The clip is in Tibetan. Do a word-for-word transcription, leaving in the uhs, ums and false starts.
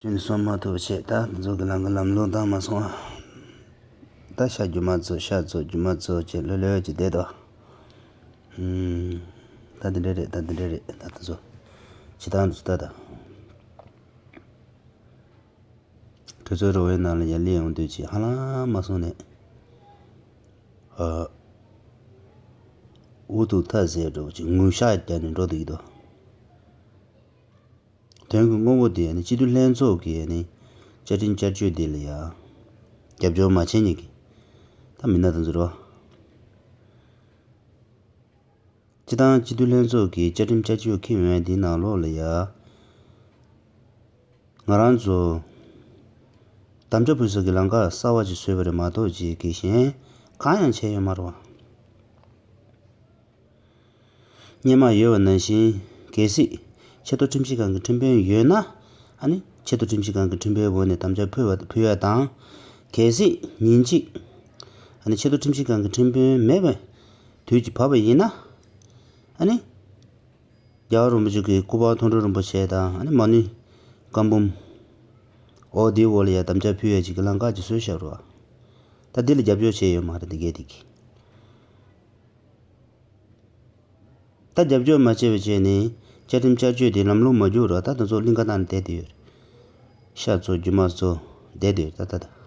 ཁྱོད་ནི་སོང་མ་ཐུབ་བྱས། ད་དེ་ཚོ་གི་ལམ་གི་ལམ་ལུགས་བཏང་མ་སོང་། ད་ཤ་རྒྱུ་མ་ཚོ་ཤ་ཚོ་རྒྱུ་མ་ཚོ་བྱས་ལྷོད་ལྷོད་ཀྱི་བསྡད་དོ། ཧུམ། ད་འདི་འདྲ་རེད། ད་འདི་འདྲ་རེད། ད་དེ་ཚོ་བྱེད་སྟངས་དེ་ཚོ་ད་ད། གྲོས་ཚོགས་ར་བའི་ནང་ལ་ཡར་སླེབས་ཡོང་དུས་ཀྱི་ཧ་ལམ་མ་སོང་ནས། ཨ། འུ་ཐུག་ཐ་ཟེར་འགྲོ་ཅིག་ངུ་ཤག་བརྒྱབ་ནས་འགྲོ་འདུག་གི་འདུག་དོན་གྱི་དངོས་པོ་དེ་ནི་སྤྱི་འཐུས་ལྷན་ཚོགས་ཀྱི་ནི་བཅའ་ཁྲིམས་བསྐྱར་བཅོས་འདི་ལ་ཡ་རྒྱབ་སྐྱོར་མ་བྱེད་མཁན་གྱི་ད་མི་སྣ་དེ་ཚོ་རེད་བ། སྤྱི་བཏང་སྤྱི་འཐུས་ལྷན་ཚོགས་ཀྱིས་བཅའ་ཁྲིམས་བསྐྱར་བཅོས་འཁྱེར་ཡོང་ཡ་འདིའི་ནང་ལོགས་ལ་ཡ། ང་རང་ཚོ་དམ་བཅའ་ཕུལ་ས་གི་ལམ་ཁ་གསར་བ་ཅིག་བཟོས་པ་རེད་མ་གཏོགས་ཅིག་གི་གཞན་གང་ཡང་བྱས་ཡོད་མ་རེད་བ། སྔོན་མ་ཡོད་པ་ནང་བཞིན་གལ་སྲིད་ཆེས་མཐོ་ཁྲིམས་ཞིབ་ཁང་གི་ཁྲིམས་དཔོན་ཡོད་ན། ཨ་ནི་ཆེས་མཐོ་ཁྲིམས་ཞིབ་ཁང་གི་ཁྲིམས་དཔོན་འོག་ནས་དམ་བཅའ་ཕུལ་བ་ཕུལ་ཡ་དང་། གལ་སྲིད་ཉིན་གཅིག་ཨ་ནི་ཆེས་མཐོ་ཁྲིམས་ཞིབ་ཁང་གི་ཁྲིམས་དཔོན་མེད་པའི་དུས་ཀྱི་བབ་པ་ཡིན་ན། ཨ་ནི་རྒྱལ་བ་རིན་པོ་ཆེ་གི་སྐུ་པར་མཐོང་གྲོལ་རིན་པོ་ཆེ་དང་ཨ་ནི་མ་ཎི་བཀའ་འབུམ་འོ་དེའི་འོག་ལ་ཡ་དམ་བཅའ་ཕུལ་ཡ་ཅིག་གི་ལམ་ཁ་ཅིག་བཟོས་བཞག་རོགས། ད་འདི་ལ་རྒྱབ་སྐྱོར་བྱས་ཡོད་མ་རེད་འདི་གས་འདི་གི། ད་རྒྱབ་སྐྱོར་མ་བྱས་པ་བྱས་ནས་བཅའ་ཁྲིམས་བསྐྱར་བཅོས་དེ་ལམ་ལྷོང་མ་འགྱུར་བར་ད་དེ་ཚོ་གླིང་ག་བཏང་ནས་བསྡད་དེ་ཡོད་རེད། ཤ་ཚོ་རྒྱུ་མ་ཚོ་བསྡད་དེ་ཡོད་ད་ད་ད།